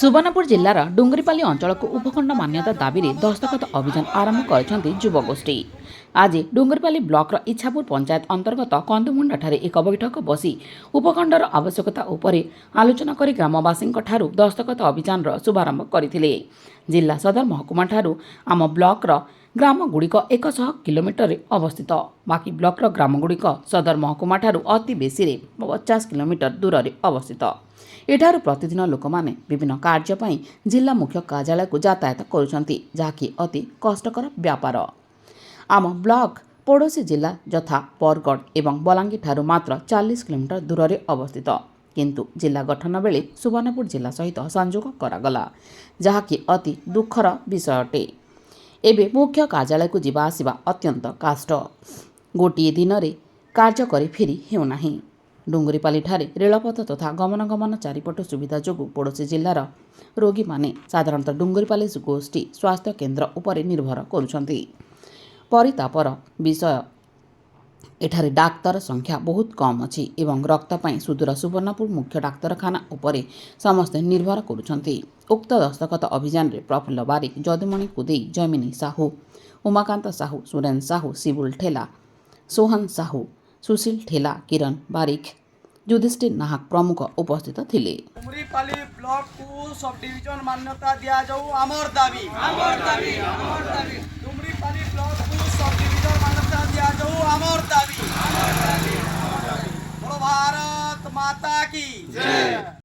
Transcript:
ସୁବର୍ଣ୍ଣପୁର ଜିଲ୍ଲାର ଡୁଙ୍ଗରିପାଲି ଅଞ୍ଚଳକୁ ଉପଖଣ୍ଡ ମାନ୍ୟତା ଦାବିରେ ଦସ୍ତଖତ ଅଭିଯାନ ଆରମ୍ଭ କରିଛନ୍ତି ଯୁବଗୋଷ୍ଠୀ। ଆଜି ଡୁଙ୍ଗରିପାଲି ବ୍ଲକର ଇଚ୍ଛାପୁର ପଞ୍ଚାୟତ ଅନ୍ତର୍ଗତ କନ୍ଦୁମୁଣ୍ଡାଠାରେ ଏକ ବୈଠକ ବସି ଉପଖଣ୍ଡର ଆବଶ୍ୟକତା ଉପରେ ଆଲୋଚନା କରି ଗ୍ରାମବାସୀଙ୍କଠାରୁ ଦସ୍ତଖତ ଅଭିଯାନର ଶୁଭାରମ୍ଭ କରିଥିଲେ। ଜିଲ୍ଲା ସଦର ମହକୁମାଠାରୁ ଆମ ବ୍ଲକର ଗ୍ରାମଗୁଡ଼ିକ 100 କିଲୋମିଟରରେ ଅବସ୍ଥିତ। ବାକି ବ୍ଲକର ଗ୍ରାମଗୁଡ଼ିକ ସଦର ମହକୁମାଠାରୁ ଅତି ବେଶୀରେ 50 କିଲୋମିଟର ଦୂରରେ ଅବସ୍ଥିତ। ଏଠାରୁ ପ୍ରତିଦିନ ଲୋକମାନେ ବିଭିନ୍ନ କାର୍ଯ୍ୟ ପାଇଁ ଜିଲ୍ଲା ମୁଖ୍ୟ କାର୍ଯ୍ୟାଳୟକୁ ଯାତାୟାତ କରୁଛନ୍ତି, ଯାହାକି ଅତି କଷ୍ଟକର ବ୍ୟାପାର। ଆମ ବ୍ଲକ ପଡ଼ୋଶୀ ଜିଲ୍ଲା ଯଥା ବରଗଡ଼ ଏବଂ ବଲାଙ୍ଗୀରଠାରୁ ମାତ୍ର 40 କିଲୋମିଟର ଦୂରରେ ଅବସ୍ଥିତ। କିନ୍ତୁ ଜିଲ୍ଲା ଗଠନ ବେଳେ ସୁବର୍ଣ୍ଣପୁର ଜିଲ୍ଲା ସହିତ ସଂଯୋଗ କରାଗଲା, ଯାହାକି ଅତି ଦୁଃଖର ବିଷୟ ଅଟେ। ଏବେ ମୁଖ୍ୟ କାର୍ଯ୍ୟାଳୟକୁ ଯିବା ଆସିବା ଅତ୍ୟନ୍ତ କଷ୍ଟ। ଗୋଟିଏ ଦିନରେ କାର୍ଯ୍ୟ କରି ଫେରି ହେଉନାହିଁ। ଡୁଙ୍ଗୁରିପାଲିଠାରେ ରେଳପଥ ତଥା ଗମନାଗମନ ଚାରିପଟୁ ସୁବିଧା ଯୋଗୁଁ ପଡ଼ୋଶୀ ଜିଲ୍ଲାର ରୋଗୀମାନେ ସାଧାରଣତଃ ଡୁଙ୍ଗୁରିପାଲି ଗୋଷ୍ଠୀ ସ୍ୱାସ୍ଥ୍ୟ କେନ୍ଦ୍ର ଉପରେ ନିର୍ଭର କରୁଛନ୍ତି। ପରିତାପର ବିଷୟ, ଏଠାରେ ଡାକ୍ତର ସଂଖ୍ୟା ବହୁତ କମ୍ ଅଛି ଏବଂ ରକ୍ତ ପାଇଁ ସୁଦୂର ସୁବର୍ଣ୍ଣପୁର ମୁଖ୍ୟ ଡାକ୍ତରଖାନା ଉପରେ ସମସ୍ତେ ନିର୍ଭର କରୁଛନ୍ତି। ଉକ୍ତ ଦସ୍ତଖତ ଅଭିଯାନରେ ପ୍ରଫୁଲ୍ଲ ବାରିକ, ଯଦୁମଣି କୁଦେଇ, ଜମିନୀ ସାହୁ, ଉମାକାନ୍ତ ସାହୁ, ସୁରେନ ସାହୁ, ଶିବୁଲ ଠେଲା, ସୋହନ ସାହୁ, ସୁଶୀଲ ଠେଲା, କିରଣ ବାରିକ, ଯୁଧିଷ୍ଠିର ନାହାକ ପ୍ରମୁଖ ଉପସ୍ଥିତ ଥିଲେ। ଡୁମରିପାଲି ବ୍ଲକକୁ ସବ୍ ଡିଭିଜନ ମାନ୍ୟତା ଦିଆଯାଉ, ଆମର ଦାବି, ଆମର ଦାବି, ଆମର ଦାବି। ଡୁମରିପାଲି ବ୍ଲକକୁ ସବ୍ ଡିଭିଜନ ମାନ୍ୟତା ଦିଆଯାଉ, ଆମର ଦାବି, ଆମର ଦାବି। बोलो भारत माता की जय।